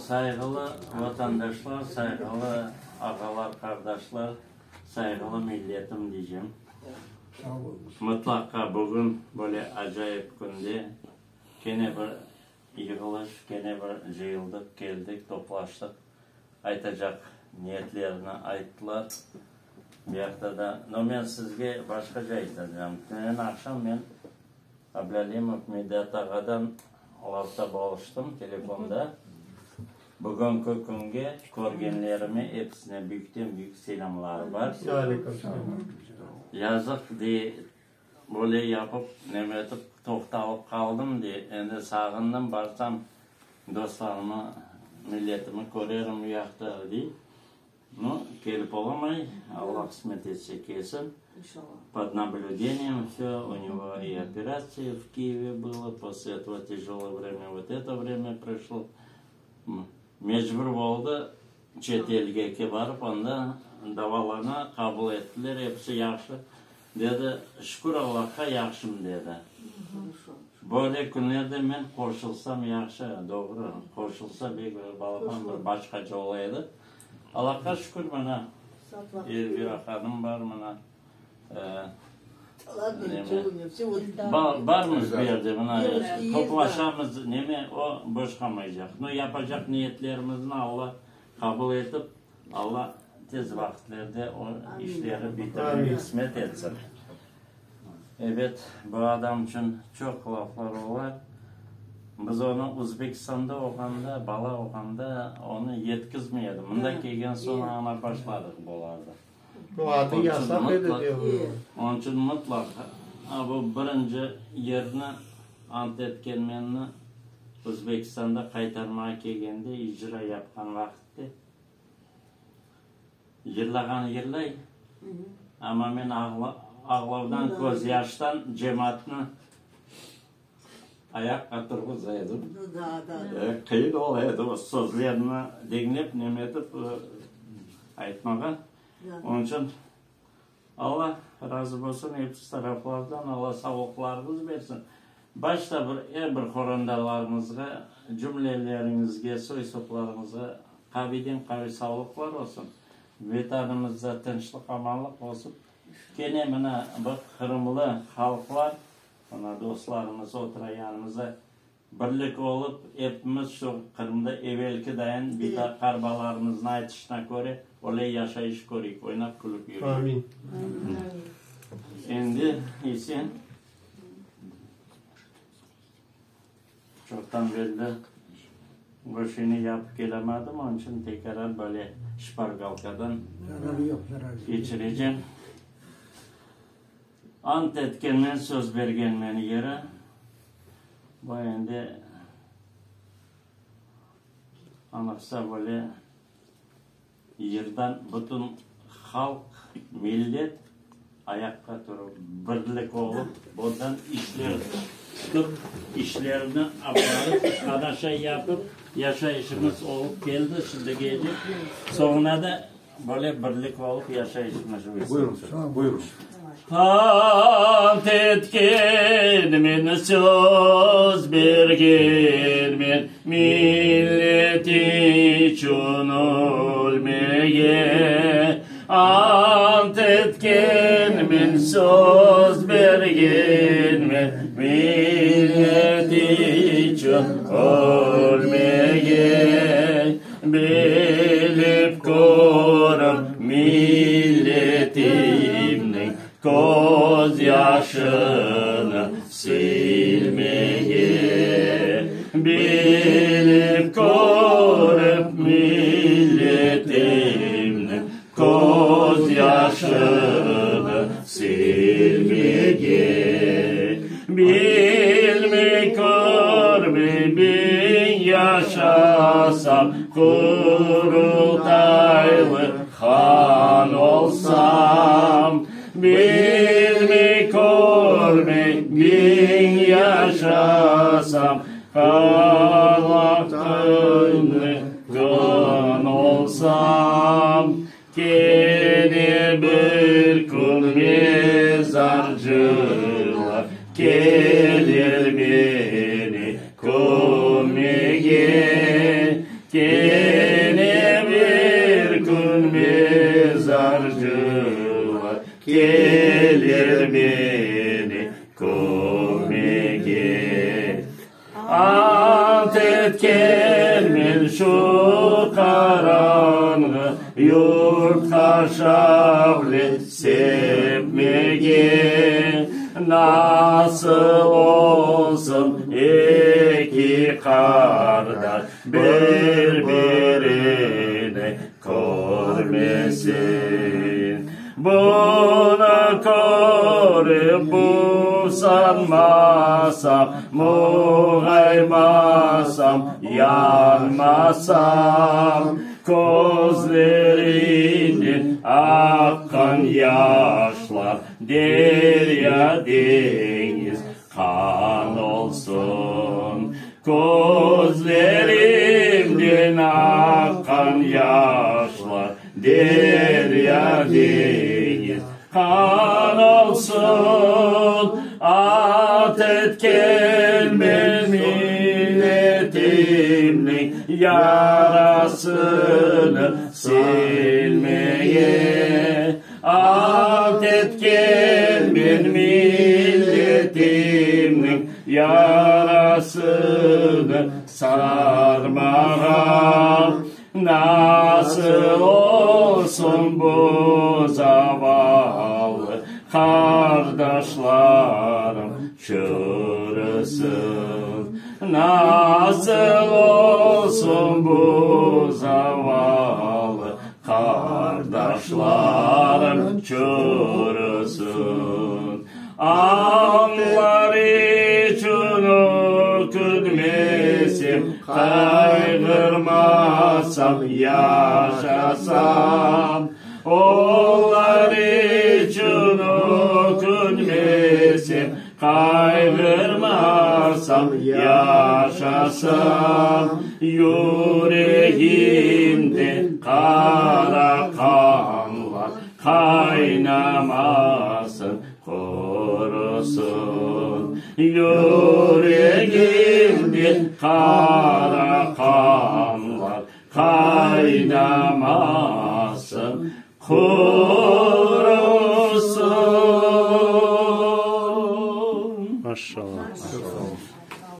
Sayğılı vatandaşlar, sayğılı ağalar, qardaşlar, sayğılı milletim diycem. Mıtlaqa bugün böyle acayip künde kene bir yığılış, kene bir cıyıldıq, keldik, toplaştıq. Aytacaq niyetlerini ayttılar. Bu yaqta da, no men sizge başqaca aytacağım. Tünevin aqşam men Ablâlimov Midat ağadan lafta bolıştım telefonda. Bugünki künge körgenlerime episine büyükten-büyük selâmları bar. Yazıq, dey, böyle yapıp, nemetip toqtalıp qaldım, dey, endi sağındım, barsam dostlarımı, milletimi körerim uyaqta, dey. Nu, kelip olamay, Alla qısmet etse kelsin. Pod nablüdeniyem vsё, u nego i operatsiya v Kiyeve было, posle этого tyajolıye vremya, vot eto vremya proşlo. Mecbur oldı çet elge barıp, anda davalana, qabul ettiler, episi yahşı, dedi. Şükür Allahqa, yahşım, dedi. Böyle künlerde men qoşulsam yahşı, doğru, qoşulsa bek bir balaban bir başqaca ola edi. Allahqa şükür, mına, Elvira hanım bar, mına, barmız bu yerde, mına, toplaşamız, neme, o boş qalmaycaq. No, yapacaq niyetlerimizni Alla qabul etip, Alla tez vaqıtlerde o işleri bitirmege qısmet etsin. Ebet, bu adam içün çoq laflar ola. Biz onı Özbekistanda olğanda, bala olğanda onı yetkizmey edik. Mında kelgen soñ añlap başladıq bularnı. Bu adı yasaq edi diyorlar. Onıñ içün mıtlaq bu birinci yerni Ant etkenmenni Özbekistanda qaytarmağa kelgende icra yapqan vaqıtte yırlağan yırlay, amma men ağlavdan, közyaştan cemaatnı ayaqqa turğuza edim. Qıyın ola edi o sözlerni diñlep, nemetip aytmağa. Onıñ içün Alla razı bolsun episi taraflardan, Alla sağlıqlarıñız bersin. Başta bir er bir qorandalarıñızğa, cümleleriñizge, soy-soplarıñızğa qaviyden qaviy sağlıqlar olsun. Vetanımızda tınçlıq, amanlıq olsun. Kene mına bu qırımlı halqlar, mına dostlarımız otura yanımızda, Birlik olıp, epimiz şu Qırımda evelki dayın bita-qarbalarımıznıñ aytışına köre, öyle yaşayış köreyik, oynap-külip yüreyik. Amin. Endi ise çoqtan berli bu şeyni yapıp kelamadım, onıñ içün tekrar böyle şpargalkadan Zararı yoq, zararı yoq. keçirecem. Ant etkenmen, söz bergenmen yeri. Bu endi anıqsa böyle yırdan bütün halq, millet ayaqqa turıp, birlik olıp, bundan işler tutıp, işlerini aparıp, ana şey yapıp, yaşayışımız olıp keldi şimdigece. Soñuna da Böyle birlik olıp yaşayışımız. Buyurıñ, buyurıñ. Ant etkenmen, söz bergenmen, Millet içün ölmege. Ant etkenmen, söz bergenmen, Millet içün ölmege. Bilip körip milletimniñ közyaşını silmege. Bilip körip milletimniñ közyaşını silmege. Bilmey, körmey biñ yaşasam, Qurultaylı han olsam. Bilmey, körmey biñ yaşasam, Qurultaylı han olsam. Kene bir kün mezarcılar kelir meni kömmege. Kömmege. Kene bir kün mezarcılar kelir meni kömmege. Ant etkenmen şu qaranğı yurtqa şavle sepmege. Nasıl olsun eki qardaş bir-birini körmesin? Bunı körip usanmasam, muğaymasam, yanmasam, közlerimden aqqan yaşlar derya, deñiz, qan olsun. Közlerimden aqqan yaşlar derya, deñiz, qan olsun. Ant etkenmen milletimniñ yarasını silmege. Ant etkenmen milletimniñ yarasını sarmağa. Nasıl olsun bu zavallı qardaşlarım çürüsün? Nasıl olsun bu zavallı Qardaşlarım çürüsün, Anlar içün ökünmesem, Qayğırmasam, yaşasam. Olar içün ökünmesem, Qayğırmasam, yaşasam, Yüregimde qara qanlar qaynamasın, qurusın. Yüregimde qara qanlar qaynamasın, qurusın. Maşallah.